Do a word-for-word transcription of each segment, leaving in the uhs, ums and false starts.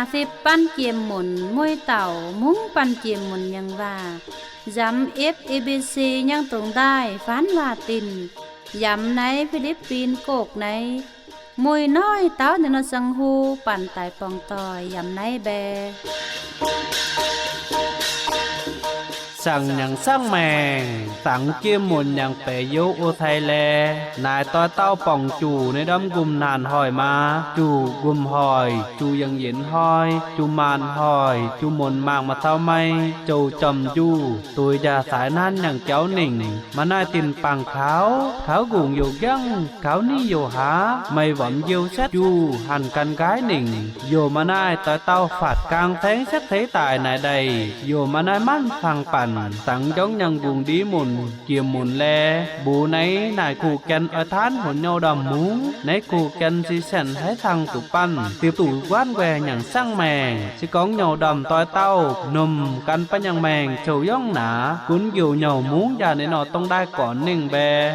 Athip pan kiêm mun, mui tau mung pan kiêm mun ñang va. Yam F A B C ñang tung dai, phan va tin. Yam nai Philippines kok nai. Mui noi tau nai no sang hu pan tai pong toi, yam nai be. Sang ñang sang meng, sang kiêm mun ñang pe yo u thai le. Nai toi tau pong chu nai đom gum nan hoi ma. Chu gum hoi, chu yang yin hoi, chu man hoi, chu mun mang ma thau mai, chu chom ju. Tui ja sai nan ñang chau ning. Ma nai tin pang khau, khau gung yo gang, khau ni yo ha, mai vam yo set ju, han kan gai ning. Yo ma nai toi tau phat kang theng set thei tai nai đai. Yo ma nai man phang pan, sang jong ñang gung đi mun, kiêm mun le. Bu nai nai khu ken ơ than hôn nhau đom mung, nai khu ken si sen hai thang tu pan. Tip tu wan que ñang sang meng, si kong nhau đom toi tau, num kan pa ñang meng, châu yong na, kun yo nhau mung ja nai no tong dai kon ning be.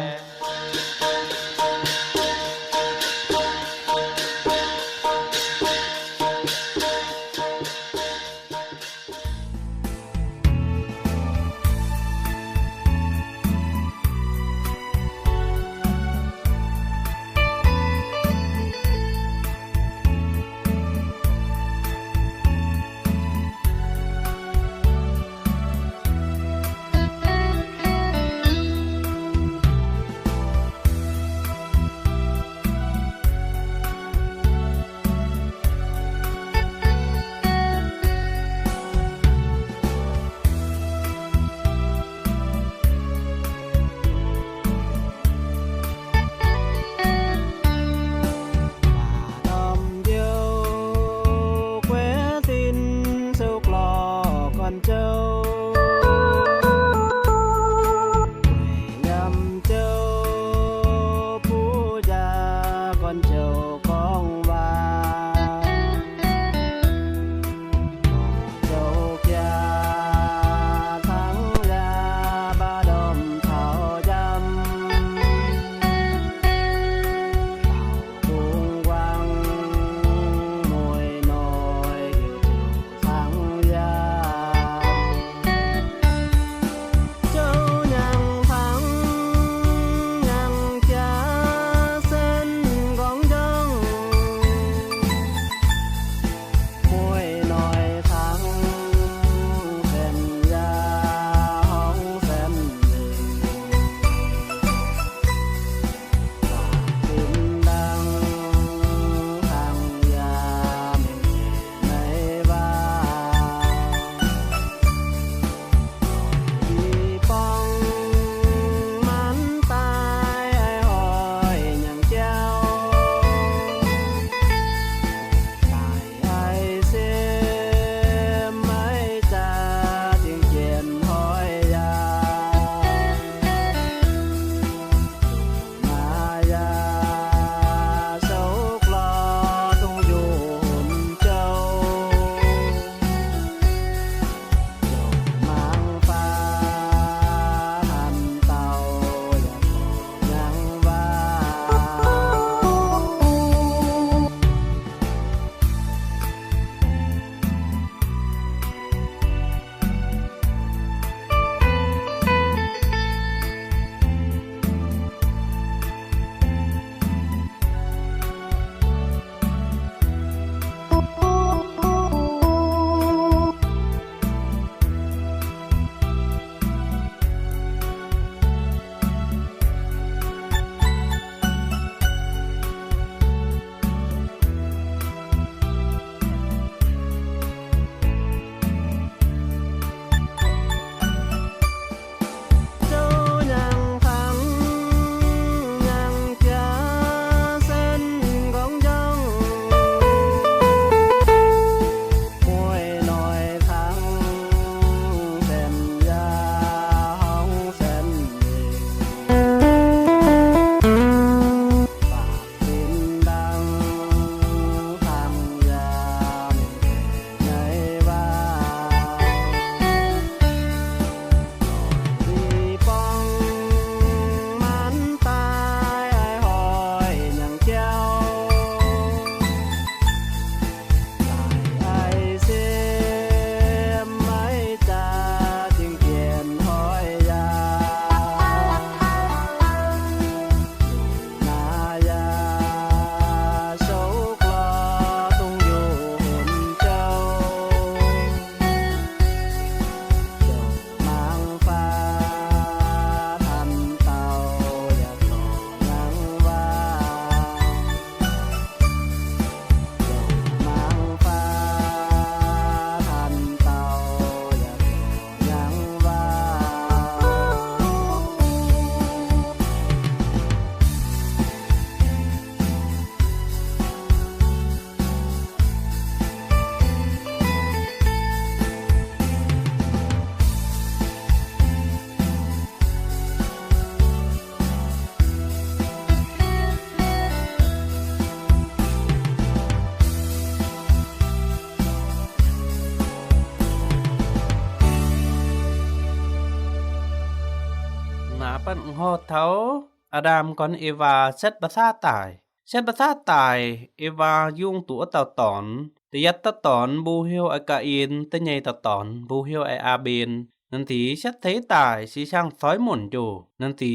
Păng ho thao, Ađam kon Êva set bơsa tai. Set bơsa tai, Êva yŭng tŭ ơ tao ton, tơ yat tao ton bu hiu ơ Kain, tơ nhei tao ton bu hiu ơ Aƀen. Năn ti set thei tai, si sang soi mŭn jŏ. Năn ti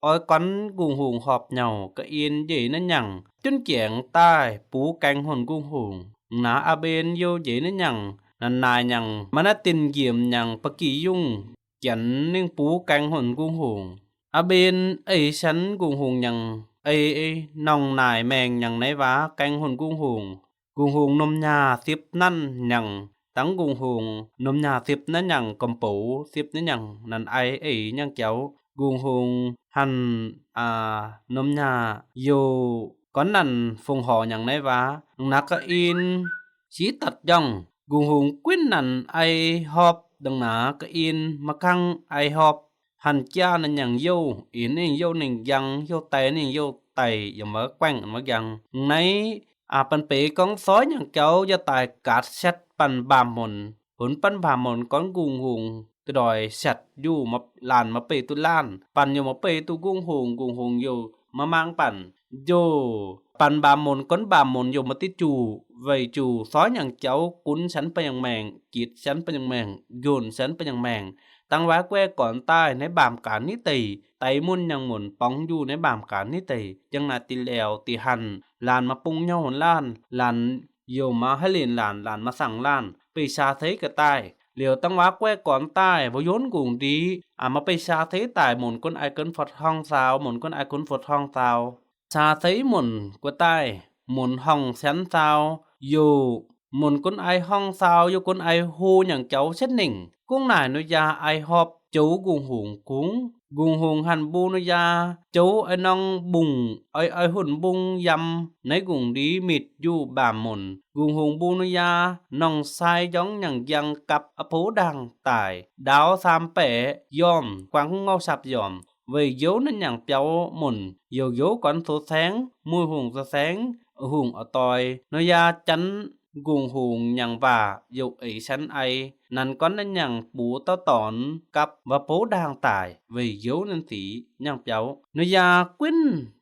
ơi kon gung hùng họp nhau, Kain djê̆ năn nhăng, chŭn kiêng tai, pŭ keng hŭn gung hùng. Na Aƀen yŏ djê̆ năn nhăng, năn nai nhăng, mă năn tĭn giêm nhăng, pơki yŭng, kiăn ning pŭ keng hŭn gung hùng. Aƀen ơi săn gung hùng nhăng, ơi, ơi nŏng nai meng nhăng nai wa keng hŭn gung hùng. Gung hùng num nha sip năn nhăng, tăng gung hùng num nha sip năn nhăng, kơmpôl sip năn nhăng, năn ai ơi nhăng kiao. Gung hùng hăn, a, num nha yŏ kon năn phung hŏ nhăng nai wa. Na Kain si tăt jŏng, gung hùng kuin năn ai họp, dăng na Kain mă khăng ai họp. Hăn kia năn nhăng yŏ, in ning yŏ ning giăng, yŏ tai ning yŏ tai, yŏ mă kueng mă giăng. Nai, a, păn pê kong soi nhăng kiao, yŏ tai kat set păn bam mŭn. Hŭn păn bam mŭn kon gung hùng, tơ doi set yŏ mă lan mă pê tŭ lan. Păn yŏ mă pê tŭ gung hùng, gung hùng yŏ mă mang păn. Yŏ, păn bam mŭn kon bam mŭn yŏ mă ti chu, vei chu soi nhăng kiao, kun săn pơnhăng meng, kit săn pơnhăng meng, yŭn săn pơnhăng meng. Tăng wa kue kon tai, nai bam kan ni tei, tai mŭn nhăng mŭn, pong yŏ nai bam kan ni tei. Jăng na ti leo, ti hăn, lan mă pŭng nhŏ hŭn lan, lan yŏ mă hơlin lan, lan mă sang lan. Pê sa thei kơ tai. Leo tăng wa kue kon tai, wa yŭn gung di, a mă pê sa thei tai, mŭn kon ai kon phot hŏng sao, mŭn kon ai kon phot hŏng sao. Sa thei mŭn kue tai, mŭn hŏng săn sao, yŏ, mŭn kon ai hŏng sao, yŏ kon ai hô nhăng kiao set ning. Kung nai nui ya ai họp châu gung hùng kung. Gung hùng hăn bu nui ya châu ơi nŏng bŭng, ơi, ơi hŭn bŭng yăm, nai gung di mit yŏ bam mŭn. Gung hùng bu nui ya nŏng sai jŏng nhăng giăng kăp ơ pô đang tai. Đao sam pê yom, kuang ngao sap yom. Vei yŏ năn nhăng piao mŭn, yŏ yŏ kon sô seng, mui hùng sô seng, hùng atoi. Nui ya chăn gung hùng nhăng wa, yŏ ơi săn ai, năn kon năn nhăng pŭ tao ton, kăp wa pô đang tai, vei yŏ năn ti nhăng piao. Nui ya kuin,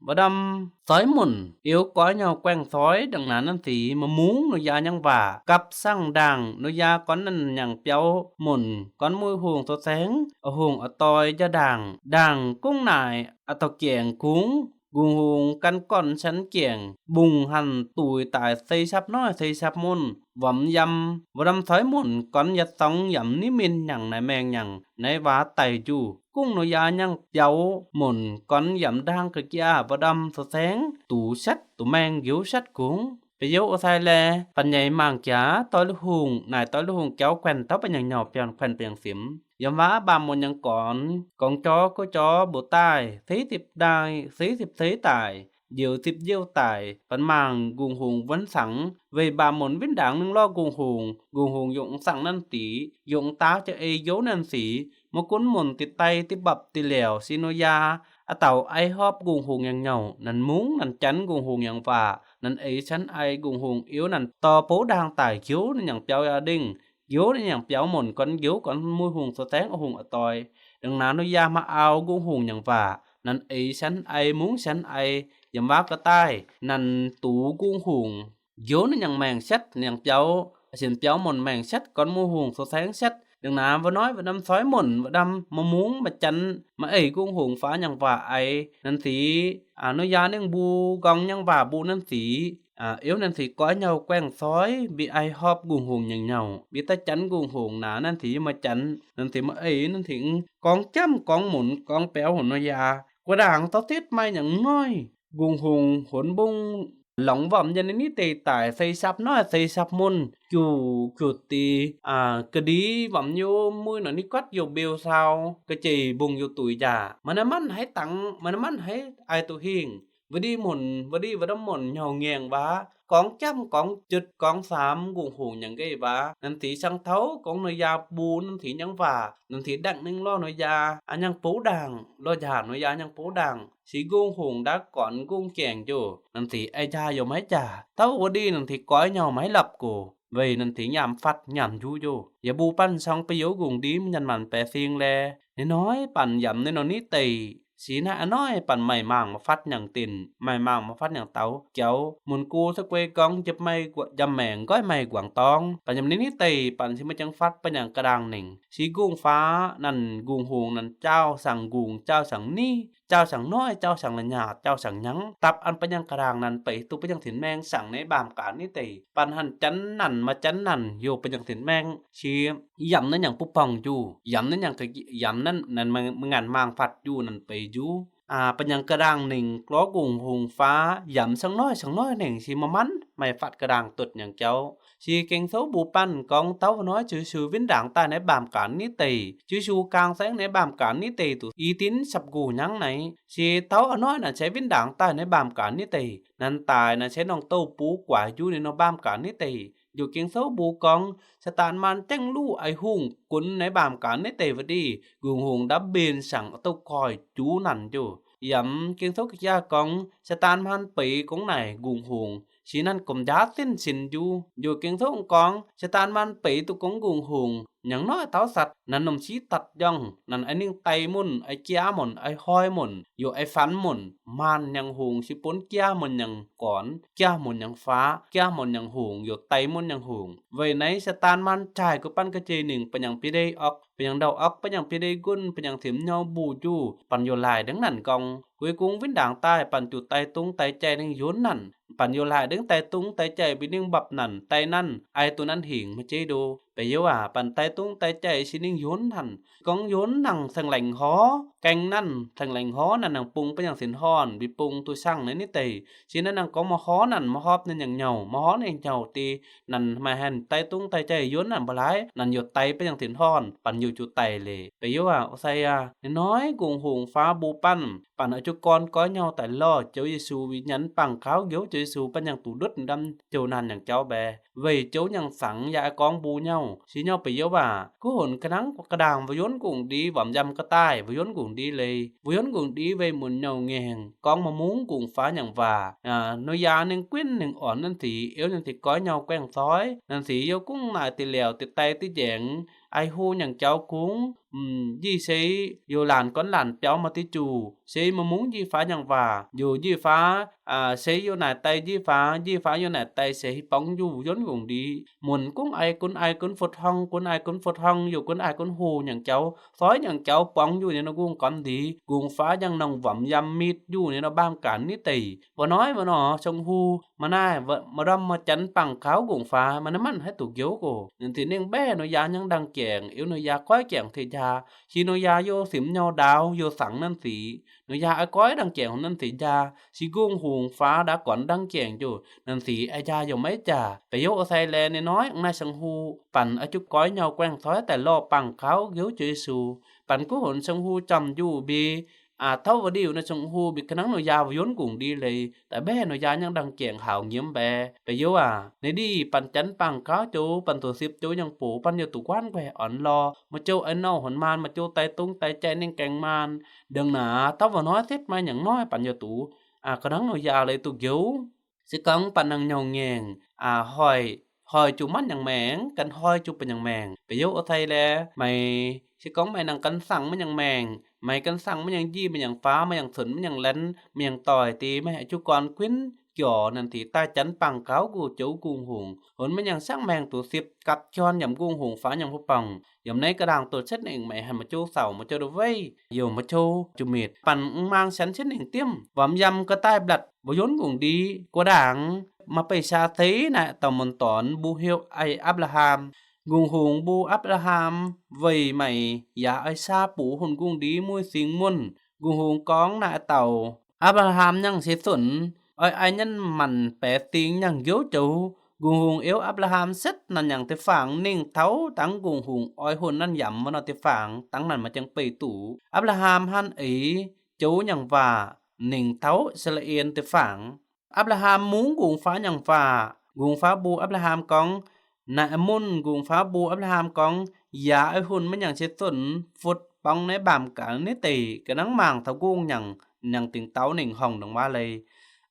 wa đăm soi mŭn, iêu koi nhŏ kueng soi, dăng na năn ti mă mŭng nui ya nhăng wa, kăp sang đang, nui ya kon năn nhăng piao mŭn, kon mui hùng sô seng, ơ hùng atoi ya đang, đang kung nai, atao kiêng kung, gung hùng kăn kon săn kiêng, bŭng hăn tui tai sei sap noi, sei sap mŭn, wăm yăm, wa đăm soi mŭn, kon yăt sŏng yăm ni min nhăng nai meng nhăng, nai wa tai yŏ. Kung nui ya nhăng piao mŭn, kon yăm đang kơ kia, wa đăm sô seng, tŭ set, tŭ meng yŏ set kung. Pê yŏ ơ sai le, păn nhai mang kia, toi lu hùng, nai toi lu hùng kiao kuan, tao păn nhăng nhŏ pian kuan păn nhăng sim. Yăm wa bam mŭn nhăng kon, kong cho, kơ cho, bu tai, sei sip dai, sei sip sei tai, yŏ sip yŏ tai, păn mang gung hùng wăn sang, vei bam mŭn win đang ning lo gung hùng, gung hùng yŏng sang năn ti, yŏng ta chơ ơi yŏ năn ti, mă kun mŭn ti tai, ti băp, ti leo, si nui ya, atao ai họp gung hùng nhăng nhŏ, năn mŭng, năn chăn gung hùng nhăng wa, năn ơi săn ai gung hùng iêu năn to pô đang tai yŏ năn nhăng piao ya đing, yŏ năn nhăng piao mŭn kon yŏ kon mui hùng sô seng ơ hùng atoi. Dăng na nui ya mă ao gung hùng nhăng wa, năn ơi săn ai mŭng săn ai, yăm wa kơ tai, năn tŭ gung hùng. Yŏ năn nhăng meng set, nhăng piao, sĭn piao mŭn meng set, kon mui hùng sô seng set. Dăng na wa noi, wa đăm soi mŭn, wa đăm mă mŭng, mă chăn, mă ơi gung hùng pha nhăng wa ai, năn ti, a, nui ya ning bu gong nhăng wa bu năn ti, a, iêu năn ti koi nhŏ kueng soi, bi ai họp gung hùng nhăng nhŏ, bi ta chăn gung hùng na năn ti mă chăn, năn ti mă ơi, năn ti kong chăm, kong mŭn, kong piao hŭn nui ya. Kua đang tao tĭt mai nhăng noi. Gung hùng hŭn bŭng lŏng wăm ya ni ni tê tai, sei sap noi, sei sap mŭn, kiu, kiu ti, a, kơ di wăm yŏ mui nơ ni kăt yŏ bêu sao, kơ chê bŭng yŏ tui ya. Mă nơ măn hai tăng, mă nơ măn hai ai tŭ hing. Wa di mŭn, wa di wa đăm mŭn nhŏ ngiêng wa, kong chăm, kong chŭt, kong sam, gung hùng nhăng gei wa. Năn ti sang thao, kong nơ ya bu, năn ti nhăng wa, năn ti đăng ning lo nơ ya, a nhăng pô đang, lo ya nơ ya nhăng pô đang. Si gung hùng đa kon gung kiêng yŏ. Năn ti ai ya yŏ mai ya. Tao wa di năn ti koi nhŏ mai lăp kô. Vei năn ti nham phăt nham ju yŏ. Ya bu păn sŏng pê yŏ gung di mă nhăn măn pê sing le. Nai noi păn yăm nai nô nit tây, si nai a noi păn mây mang ma phat nhang tin, mây mang ma phat nhang tâu, kiaâu, mun ku sa kuê gŏng jêp mây gua-, jăm meng goi mây guang tong. Păn yăm nai nit tây, păn si ma chăng phat păn nhang kơdang ning. Si gung pha, năn gung hùng, năn chao săng gung, chao săng ni, chao săng noi, chao săng la nhat, chao săng nhăng. Tap ăn păn nhang kơdang năn pei tu păn nhang thin meng săng nai bam ka nit tây. Păn hăn chăn năn, ma chăn năn, yo păn nhang thin meng. Si yăm nai nhang pu pong ju. Yăm nai nhang kơ, yăm năn, năn mơ-, mơ ngăn mang phat ju năn pei ju. A, păn nhang kơdang ning klô gung hùng pha, yăm săng noi, săng noi ning si ma măn, mây phat kơdang tŭt nhang kiaâu. Si keng sâu bu păn kŏng tâu a noi Yêsu vin đang tai nai bam ka nit tây. Yêsu kang seng nai bam ka nit tây tu. I tin săp gu nhang nai. Si tâu a noi năn se vin đang tai nai bam ka nit tây. Năn tai năn se nŏng tâu pu kuai ju nai nô bam ka nit tây. Yo keng sâu bu kŏng, Satan man chăng lu ai hùng, kun nai bam ka nit tây vơ̆t đi, gung hùng đăp bin săng tâu koi ju năn ju. Yăm keng sâu kơ cha kŏng, Satan man pei kŏng nai gung hùng. Si năn kŭm ja tin sin ju, yo keng sâu kŏng, Satan man pei tu kŏng gung hùng, nhang noi tâu sat, năn nŭm si tât jŏng, năn ai ning tây mŭn, ai kia mŭn, ai hoi mŭn, yo ai phăn mŭn, man nhang hùng si pŭn kia mŭn nhang kon, kia mŭn nhang pha, kia mŭn nhang hùng, yo tây mŭn nhang hùng. Vei nai Satan man chai kơ păn kơ che ning păn nhang phi đei ŏk, păn nhang đao ŏk, păn nhang phi đei gun, păn nhang thim nhao bu ju, păn yo lai đăng năn kŏng. Kuê gung vin đang tai, păn chu tai tung tai chai ning yôn năn. Păn yo lai đăng tai tung tai chai bi ning băp năn, tai năn, ai tu năn hing ma che đô. Pei yo a, păn tai tung tai chai si ning yôn năn. Kŏng yôn năn seng leng ho, keng năn, seng leng ho năn nang pŭng păn nhang sin hon, bi pŭng tu săng nai nit tây. Si năn nang kŏng ma ho năn, ma hop năn nhang nhao, ma ho năn nhang nhao ti, năn ma hăn tai tung tai chai yôn năn bơh lai, năn yo tai păn nhang sin hon, păn yo chu tai lê. Pei yo a, ô sai a, nai noi gung hùng pha bu păn, păn a chu kon koi nhao tai lo, châu Yêsu bi nhăn păng khao ghiu châu Yêsu păn nhang tu đŭt đăm châu năn nhang châu be. Vei châu nhang săng ya ai kong bu nhao, si nhao pei yo a, ku hŭn kơnang kơdang vơyôn gung đi, vam yăm kơtai, vơyôn gung đi lê, vơyôn gung đi vei mŭn nhao ngeng, kong ma mŭng gung pha nhang va, a, nô ya ning kuin ning ôn năn si, iêu năn si koi nhao kueng soi, năn si yo kŭng nai ti leo ti tai ti jeng, ai hu nhang châu kŭng, ưm, ji sei, yo lan kon lan piao ma ti chu, sei ma mŭng ji pha nhang va, yo ji pha, a, sei yo nai tai ji pha, ji pha yo nai tai sei pong ju yôn gung đi. Mŭn kŭng ai kun ai kun phŭt hŏng, kun ai kun phŭt hŏng, yo kun ai kun hu nhang châu, soi nhang châu pong ju nai nô gung kon đi, gung pha nhang nŏng vam yăm mit ju nai nô bam ka nit tây. Vơ noi, vơ no, sŏng hu, ma nai, vơ, ma đăm ma chăn păng khao gung pha, ma nai măn hai tu ghiu kô. Năn si ning be nô ya nhang đăng kiêng, iêu nô ya koi kiêng ti ja, si nô ya yo sim nhao đao, yo săng năn si, nô ya ai koi đăng kiêng năn si ja, si gung hùng pha đa kon đăng kiêng ju, năn si ai ja yo mai ja. Pei yo ô sai lê nai noi, nai sŏng hu, păn a chu koi nhao kueng soi tai lo păng khao ghiu châu Yêsu, păn ku hŭn sŏng hu chăm ju bi, a, thâu vơ đi, u nai sŏng hu bi kơnang nô ya vơ yôn gung đi lê, ta be nô ya nhang đăng kiêng hao ngiêm be. Pei yo a, nai đi, păn chăn păng khao châu, păn tu sip châu nhang pô, păn yo tu kuan kue ôn lo, ma châu ai nô hŭn man, ma châu tai tung tai chai ning keng man. Đăng na, thâu vơ noi sip mai nhang noi, păn yo tu, a, kơnang nô ya lê tu ghiu. Si kong păn nang nhao ngeng, a, hoi, hoi chu măn nhang meng, kăn hoi chu păn nhang meng. Pei yo ô sai lê, mai, si kong mai nang kăn săng măn nhang meng, mai kăn săng măn nhang ji, măn nhang pha, măn nhang sun, măn nhang len, măn nhang toi ti, mai a chu kon kuin, kio năn ti ta chăn păng khao gu châu gung hùng. Hŭn măn nhang săng meng tu sip, kăp kion yăm gung hùng pha nhang phu pong. Yăm nai kơdang tŭt sĭt ning mai hăn ma chu sau, ma chu đu vei, yo ma chu chu mit. Păn ung mang săn sĭt ning tiêm. Vam yăm kơtai blat, vơ yôn gung đi, kua đang, ma pei sa thei nai tâu mŭn ton, bu hiêu ai Abraham. Gung hùng bu Abraham, vei mai, ya ai sa pu hŭn gung đi mui sing mŭn. Gung hùng kong nai tâu. Abraham nhang si sun, ơi ai nhăn măn pe ting nhang ghiu châu, gung hùng iêu Abraham sĭt năn nhang ti phang ning thâu tăng gung hùng ơi hŭn năn yăm mơno ti phang, tăng năn ma chăng pei tu. Abraham hăn ơi, châu nhang va, ning thâu Israel ti phang. Abraham mŭng gung pha nhang va, gung pha bu Abraham kong, nai mŭn gung pha bu Abraham kong, ya ơi hŭn măn nhang si sun, phŭt pong nai bam ka nit tây, kơnang mang thâu gung nhang, nhang ting tâu ning hŏng nang va lê.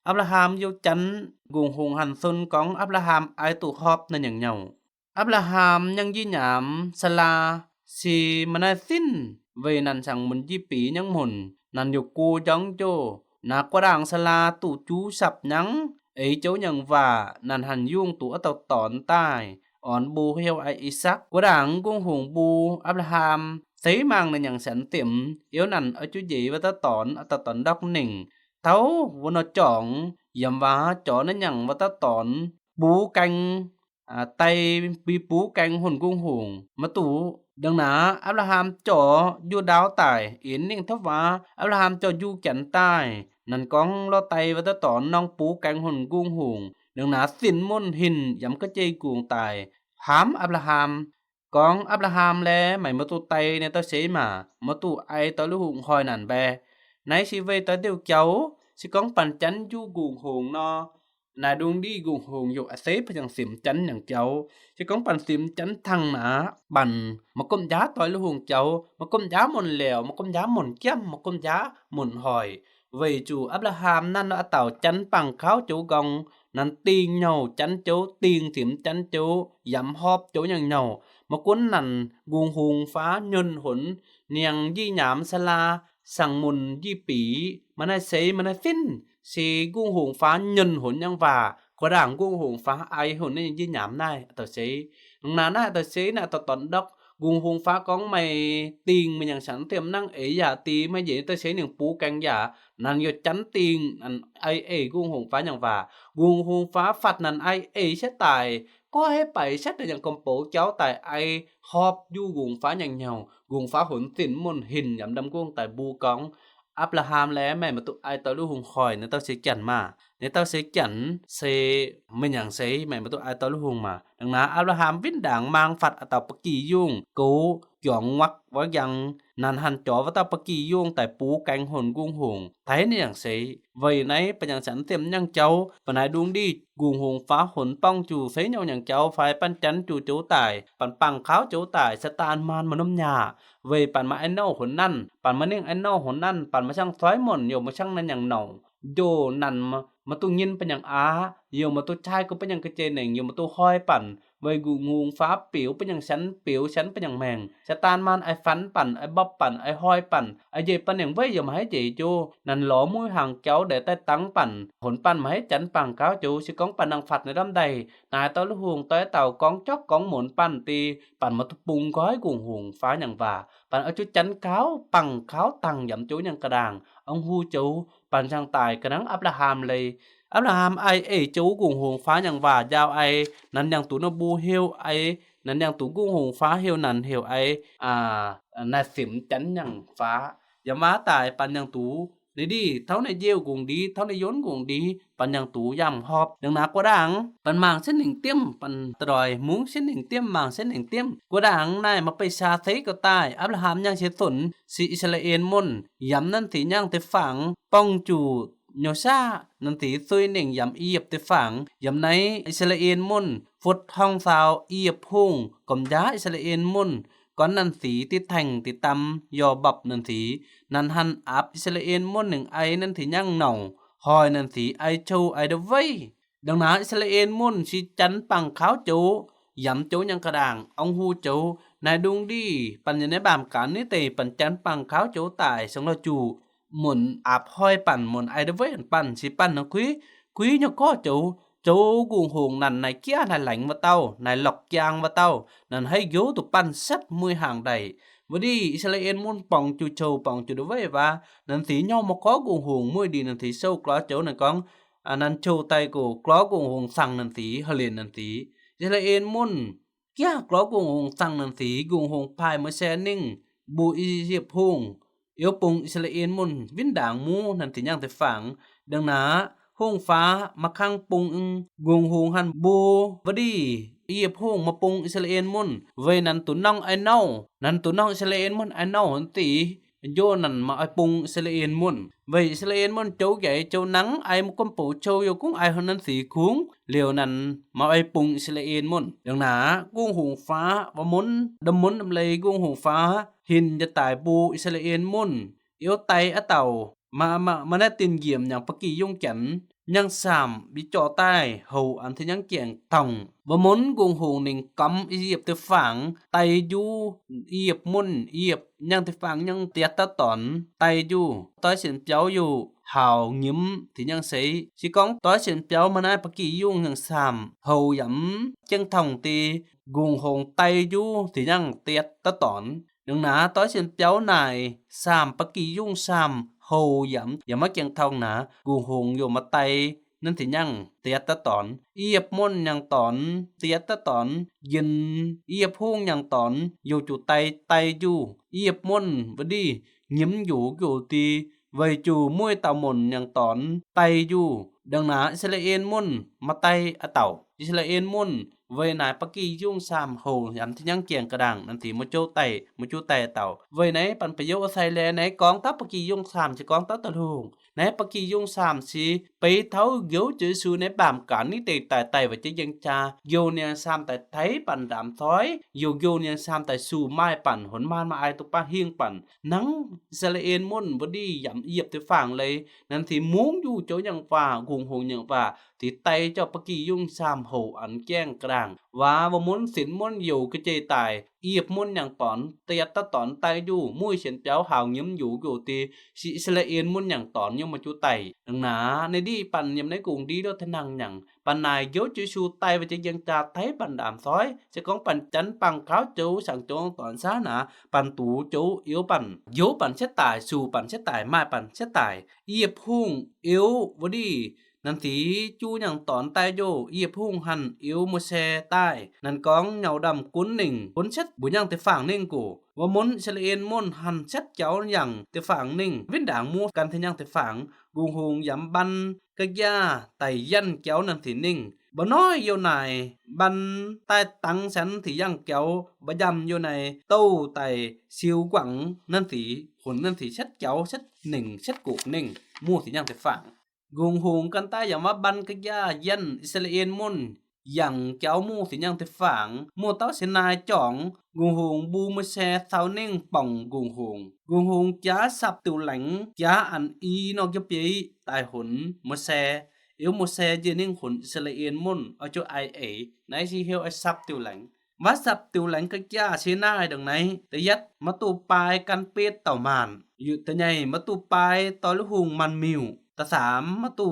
Abraham yo chăn, gung hùng hăn sun kong Abraham ai tu hop năn nhang nhao. Abraham nhang ji nham, Sala, si ma nai sin, Vei năn săng mŭn ji pî nhăng mŭn, năn yua ku jŏng jô. Na kuo đang sala tŭ chu săp nhăng, ê châu nhăng va, năn hăn yung tŭ ăt tao ton tai. Ôn bu hiêu ai Isăk, kuo đang gung hùng bu Abraham, sêi mang năn nhăng săn tiêm, iêu năn ơ chu jê vat tao ton, ăt tao ton đŏk ning. Thâo, vo nô chong, yăm va, chô năn nhăng vat tao ton, bu keng, a, tai bi bu keng hŭn gung hùng. Mă tŭ, đăng na, Abraham chô, ju đao tai, in ning thâo va, Abraham chô ju kiăn tai. Năn kông lô tai vat tao ton nong bu keng hŭn gung hùng. Đăng na, sĭn mŭn hin, yăm kơ chê gung tai. Hăm Abraham, kông Abraham lĕ, mei mă tŭ tai nê tao sêi ma, mă tŭ ai tao lu hùng hoi năn be. Nai si vei tao điêu kiao, si kông păn chăn ju gung hùng nô. Nai đung đi gung hùng yua a sêi pă nhăng sim chăn nhăng kiao. Si kông păn sim chăn thăng na, păn, mă kŭm ja tao lu hùng kiao, mă kŭm ja mŭn leo, mă kŭm ja mŭn kiăm, mă kŭm ja mŭn hoi. Vei chu Abraham năn ăt tao chăn păng khao châu gong, năn ting nhâu chăn châu, ting sim chăn châu, yăm họp châu nhăng nhâu. Mă kŭn năn gung hùng fa nhŭn hŭn, nhăng ji nhăm sala, săng mŭn ji pî, mă nai sêi, mă nai sĭn. Si gung hùng fa nhŭn hŭn nhăng va, kuo đang gung hùng fa ai hŭn nê ji nhăm nai, ăt tao sêi. Năn nai ăt tao sêi, nai ăt tao ton đŏk, gung hùng fa kông mei ting mei nhăng săn tiêm năng ê ya ti mei jê ăt tao sêi ning bu keng ya, năn yua chăn ting, năn ai ê gung hùng fa nhăng va. Gung hùng fa phăt năn ai ê sĕt tai, kơ hê pei sĕt năn nhăng kông pô kiao tai ai họp ju gung fa nhăng nhâu, gung fa hŭn sĭn mŭn hin yăm đăm gung tai bu kông. Abraham lĕ mei mă tŭ ai tao lu hùng hoi, nê tao sêi kiăn ma. Nê tao sêi kiăn, sêi mei nhăng sêi, mei mă tŭ ai tao lu hùng ma. Đăng na Abraham vin đang mang phăt ăt tao pă ki yung, kô, kiong ngăk, văk yang, năn hăn chô vat tao pă ki yung tai bu keng hŭn gung hùng. Tai nê nhăng sêi, vei nai pă nhăng săn tiêm nhăng châu, pă nai đung đi, gung hùng fa hŭn păng chu sêi nhâu nhăng châu, phai păn chăn chu châu tai, păn păng khao châu tai, Satan man mă nŭm nha. Vei păn mă ai nâu hŭn năn, păn mă ning ai nâu hŭn năn, păn mă săng soi mŭn, yua mă săng năn nhăng nâu. Yua năn mă, mă tŭ ngin pă nhăng a, yua mă tŭ chai kơ pă nhăng kơ chê nêng, yua mă tŭ hoi păn. Vei gung hùng fa piu pă nhăng săn, piu săn pă nhăng meng. Satan man ai phăn păn, ai băp păn, ai hoi păn, ai jê păn nêng vei yua mă hê jê chu. Năn lô mui hăng kiao đe tai tăng păn, hŭn păn mă hê chăn păng khao chu, si kông păn năng phăt nê đăm đei. Nai tao lu hùng tao tao kông chŏk kông mŭn păn ti, păn mă tŭ pŭng koi gung hùng fa nhăng va. Păn ơ chu chăn khao, păng khao tăng yăm chu nhăng kơđang. Ong hu chu, păn săng tai kơnang Abraham lei. Abraham ai ê chu gung hùng fa nhăng va jao ai, năn nhăng tŭ nô bu hiêu ai, năn nhăng tŭ gung hùng fa hiêu năn hiêu ai, a, nai sim chăn nhăng fa. Yăm va tai păn nhăng tŭ, nê đi, thâo nê jêu gung đi, thâo nê yôn gung đi, păn nhăng tŭ yăm họp. Đăng na kuo đang, păn mang sĭn ning tiêm, păn tơdoi, mŭng sĭn ning tiêm, mang sĭn ning tiêm. Kuo đang nai mă pei sa sêi kơ tai, Abraham nhăng sêi sŭn, si Israel mŭn, yăm năn si nhăng ti phang, păng chu, nhô sa, năn si sui nêng yăm Ê-jip ti phang, yăm nai Israel mŭn, phŭt hŏng sao Ê-jip hung, kŏm ja Israel mŭn, kŏn năn si ti theng ti tăm, yo băp năn si, năn hăn ăp Israel mŭn nêng ai năn si nhăng nâu, hoi năn si ai chu ai dơ vei. Đăng na Israel mŭn si chăn păng khao chu, yăm chu nhăng kơđang, ong hu chu, nai đung đi, păn nhơ nê bam kan ni tê păn chăn păng khao chu tai, sŏng lo chu, mŭn ăp hoi păn, mŭn ai dơ vei păn, si păn năn khui, khui nhơ kơ chu, chu gung hùng năn nai kia nai lĕng vat tao, nai lŏk kiang vat tao, năn hei ghiu tŭ păn sĕt mui hang đei. Vat đi, Israel mŭn pŏng chu chu, pŏng chu dơ vei va, năn si nhơ mă kơ gung hùng mui đi năn si sâu klô chu năn kông, a, năn chu tai kơ klô gung hùng săng năn si, hơlin năn si. Israel mŭn, kia klô gung hùng săng năn si, gung hùng phai mơ se nêng, bu Ê-jip hung, iêu pŭng Israel mŭn, vin đang mu năn si nhăng ti phang, đăng na, hung fa, mă khăng pŭng gung hùng hăn bu, vat đi, Ê-jip hung mă pŭng Israel mŭn, vei năn tŭ nŏng ai nâu, năn tŭ nŏng Israel mŭn ai nâu hăn ti, Yua năn mă ai pŭng Israel mŭn. Vei Israel mŭn chu gai chu năng ai mă kŭm pô chu yua kung ai hŏn năn si kung. Liu năn mă ai pŭng Israel mŭn. Đăng na gung hùng fa va mŭn, đăm mŭn đăm lei gung hùng fa. Hin ja tai bu Israel mŭn. Iêu tai a tao. Mă, mă, mă nai tin giêm nhăng pă ki yung chăn. ñang sam bi chŏ tai hao ăn thi ñăng kiêng thong. Wa mun gung hùng ninh kăm i yip ti phang tai ju, i yip mun i yip ñang ti phang ñang tiat ta ton tai ju. Toi sĭn piau yu hao ñim thi ñăng sei. Si kong toi sĭn piau ma nai paki yung ñang sam hao yam kiêng thong ti gung hùng tai ju thi ñăng tiat ta ton. Đương na toi sĭn piau nai sam paki yung sam hao yam yam ma kiêng thong na gung hùng yu ma tai năn thi ñăng tiat ta ton. I yip mun ñang ton tiat ta ton. Yin i yip hung ñang ton yu chu tai tai ju. I yip mun wa đi ñim yu yu ti vay chu mui tao mun ñang ton tai ju. Đương na Israel mun ma tai a tao. Israel mun vay nai paki yung sam hao yam thi ñăng kiêng kơdang năn thi ma chŏ tai ma chŏ tai a tao. Vay nai păn pa yo sai le nai kong ta paki yung sam si kong ta ta lung. Nai paki yung sam si pei thao gêu chư su nai bam kan ni tê tai tai wa chê yang cha. Gêu niang sam tai thai păn dam thoi. Gêu gêu niang sam tai su mai păn hôn man ma ai tu pa hiêng păn. Năng Israel mun wa đi yam i yip ti phang lei. Năn thi mung yu chŏ ñang wa gung hùng ñang wa. Thi tai chŏ paki yung sam hao ăn kiêng kơdang. Wa wa mun sĭn mun yu kơ chê tai. I yip mun ñang ton, tiat ta ton tai ju, mui sĭn piau hao ñim yu yu ti, si Israel mun ñang ton ñu ma chu tai. Đương na, nai đi păn ñim nai gung đi đô thi năng ñang. Păn nai gêu chư su tai wa chê yang cha thai păn dam thoi. Si kong păn chăn păng khao chô sang chô ton sa na, păn tu chô iu păn. Gêu păn sĭn tai, su păn sĭn tai, mai păn sĭn tai. I yip hung iu wa đi. Năn thi chu ñang ton tai ju, i yip hung hăn iu Môsê tai. Năn kong ñao đam kun ninh, kun sĭn bu ñang ti phang ninh ku. Wa mun Israel mun hăn sĭn kiau ñang ti phang ninh. Vin đang mu kăn thi ñăng ti phang, gung hùng yam băn kơ gia tai yan kiau năn thi ninh. Ba noi yu nai băn tai tăng săn thi yang kiau, ba yam yu nai tâu tai siu quảng năn thi, hôn năn thi sĭn kiau, sĭn ninh, sĭn kuk ninh, mu thi ñăng ti phang. Gung hùng kăn tai yam wa băn kơ gia yan Israel mun, yang kiau mu thi ñăng ti phang, mu tao Sinai chong, gung hùng bu Môsê thao ninh pong gung hùng. Gung hùng cha sap tiu leng, cha ăn i nok yap yei tai hôn Môsê, iu Môsê ji ninh hôn Israel mun, a chu ai ei, nai si hiu ai sap tiu leng. Wa sap tiu leng kơ cha Sinai đương nai, tơ yat, ma tu pai kăn pit tao man. Yu tơ nhai, ma tu pai tao lu hung man miu. Tơ sam, ma tu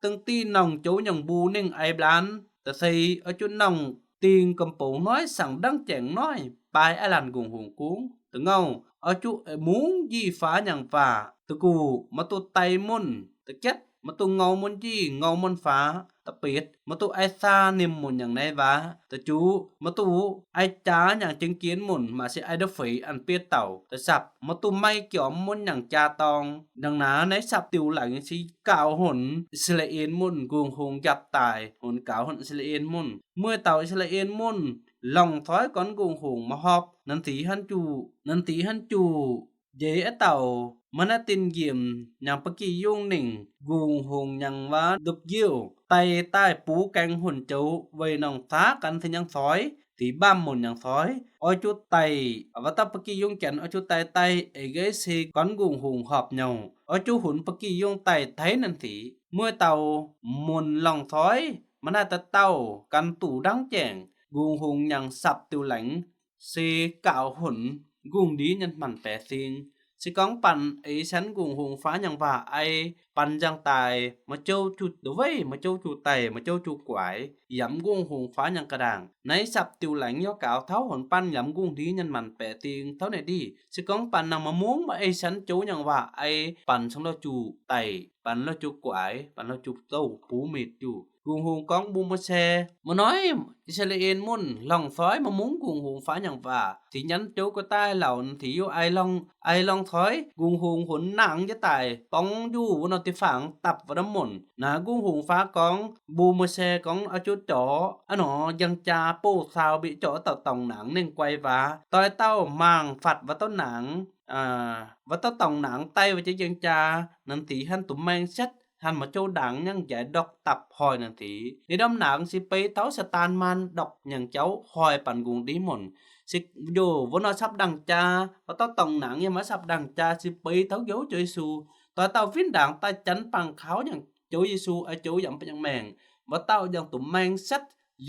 tưng ti nong chô ñang bu ninh ai blan. Tơ sei, a chu nong ting kăm pô noi sang đăng cheng noi. Pai ai lan gung hùng kung. Tơ ngâu, a chu e mung ji pha ñang pha. Tơ ku, ma tu tai mun. Tơ ket, ma tu ngâu mun ji, ngâu mun pha. Tơ pit, ma tu ai sa nim mun ñang nai wa. Tơ chu, ma tu ai cha ñang chêng kien mun, ma si ai đơ phei ăn pit tao. Tơ sap, ma tu mai kiom mun ñang cha tong. Đương na nai sap tiu leng si kao hôn Israel mun gung hùng yap tai, hôn kao hôn Israel mun. Mui tao Israel mun, lòng thoi kon gung hùng ma họp, năn thi hăn chu, năn thi hăn chu. Jê a tao, ma nai tin yim, ñang paki yung ninh, gung hùng ñang wa đup giu, tai tai pu keng hôn chô, vay nong tha kăn thi ñang thoi, thi bam mun ñang thoi, ôi chu tai, wa tao paki yung kian ôi chu tai tai, e gai si kon gung hùng họp nhau, ôi chu hôn paki yung tai thai năn thi, mui tao, mun lòng thoi, ma nai ta tao, kăn tu đăng cheng, gung hùng ñang sap tiu leng, si kao hôn, gung đi nhân man pe sing. Si kong păn, e săn gung hùng pha ñang wa ai, păn jang tai, ma chô chu đơ vay, ma chô chu tai, ma chô chu kuai, yam gung hùng pha ñang kơdang. Nai sap tiu leng yo kao thao hôn păn yam gung đi nhân man pe sing, thao nai đi. Si kong păn nang ma mung ma e săn chô ñang wa ai, păn sang lo chu tai, păn lo chu kuai, păn lo chu tâu, pu mit chu. Gung hùng kong bu Môsê, ma noi, Israel mun, lòng thoi ma mung gung hùng pha ñang wa. Thi nhăn chô kơ tai lao, thi yu ai lòng, ai lòng thoi, gung hùng hôn nang ja tai, pong ju, wa no ti phang, tap wa đam mun. Na gung hùng pha kong, bu Môsê kong a chu chô, a no, yang cha pô sao bi chô tao tong nang ninh kuai wa. Toi tao mang phat wa tao nang, a, wa tao tong nang tai wa chê yang cha, năn thi hăn tu meng sĭn, hăn ma chô đăng ñang jai đok tap hoi năn thi. Ni đom nang si pei thao Satan man đok ñang chô hoi păn gung đi mun. Si yo, wa no sap đăng cha, wa tao tong nang ya ma sap đăng cha, si pei thao gêu chư su. Toi tao vin đăng ta chăn păng khao ñang Chao Yêsu a chao yăm panyang meng. Wah tao yang tumeng sĕt,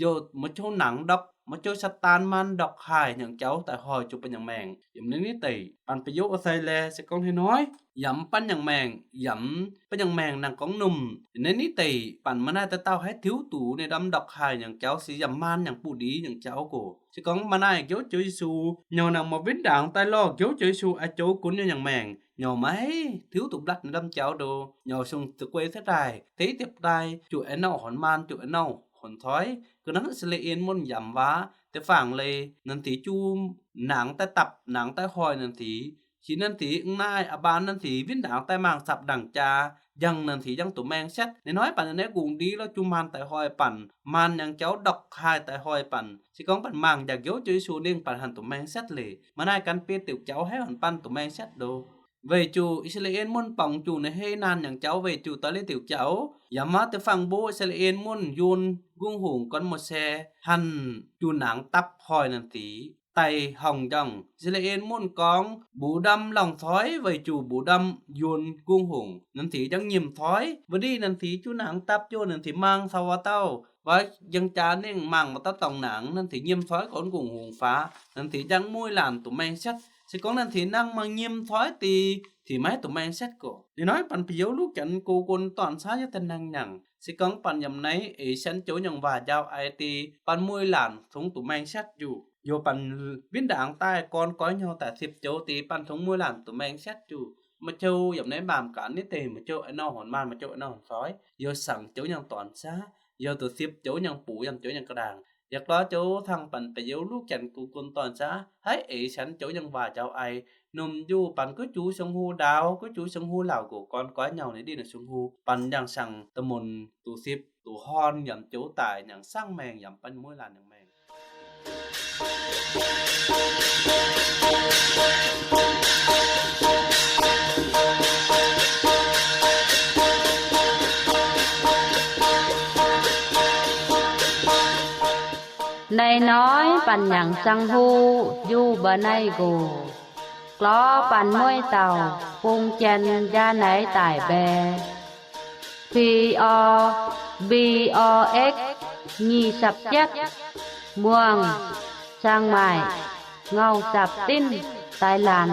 yo mơ chao nang đŏk, mơ chao Satan man đŏk hai nhang chao tai hoi chao panyang meng. Yăm nê ni tê, păn pơ yô a sai lê, sĕ kông hê noi. Yăm panyang meng, yăm panyang meng nang kông num. Nê ni tê, păn mơ nai ta tao hê thiu tu nê đăm đŏk hai nhang chao si yăm man nhang pu đi nhang chao kô. Sĕ kông mơ nai kiao chao Yêsu, nhao nang mơ vin đang tai lo kiao chao Yêsu a chao kun nhang meng. Nhao mơ hê thiu tu blat nê đăm chao đô. Nhao sung tu kuê thê tai, thê tiêp tai, chu ê nâu hon man, chu ê nâu hon thoi. Kơ năng Israel mun yăm wa, tê phang lê, năng thi chu nang tai tăp, nang tai hoi năng thi. Chi năng thi, ưng nai, a ban năng thi, vin đang tai mang săp đang cha, yang năng thi, yang tumeng sĕt. Nê noi păn nê gung đi lo chu man tai hoi păn, man nhang chao đŏk hai tai hoi păn. Sĕ kông păn mang ya kiao chao Yêsu ning păn hăn tumeng sĕt lê. Mơ nai kăn pit thiu chao hê hăn păn tumeng sĕt đô. Vei chu Israel mun păng chu nê hê nan nhang chao vei chu ta lê thiu chao. Yăm ma tê phang bu Israel mun yun gung hung kon Môsê hăn chu nang tăp hoi năng thi. Tai hong jong Israel mun kông bu đăm lòng thoi vei chu bu đăm yun gung hung. Năng thi jang nhim thoi. Vơ đi năng thi chu nang tăp chu năng thi mang sao wah tao. Wah yang cha ning mang wah tao tông nang năng thi nhim thoi kon gung hung pha. Năng thi jang mui lan tumeng sĕt. Sĕ kông năng thi năng mang nhim thoi ti, thi mai tumeng sĕt kô. Nê noi păn pơ yô lu kian kô kon ton sa ya tê năng nhang. Sĕ kông păn yăm nê, ê săn chao nhang wa jao ai ti, păn mui lan thung tumeng sĕt yu. Yo păn vin đang tai kon koi nhao tai thiêp chao ti, păn thung mui lan tumeng sĕt yu. Mơ chao yăm nê bam kăn ni tê, mơ chao ê nâu hon man, mơ chao ê nâu hon thoi. Yo săn chao nhang ton sa, yo tu thiêp chao nhang pu, yăm chao nhang kơdang. Yak lo chao thăng păn pơ yô lu kian kô kon ton sa, hê ê săn chao nhang wa jao ai, num yu păn kơ chu sung hu đao, kơ chu sung hu lao kô kon koi nhao nê đi nê sung hu, păn yang săn tơ mun tu thiêp, tu hon yăm chao tai, yang sang meng yăm păn mui lan yang meng. Nê noi păn yang sang hu, yu bơ nai gu. Klo păn môi tàu, phung chen ya nai tai be. P O, P O X, nhi săp jet, Muang, Chiang Mai, ngâu săp tin, Thailand.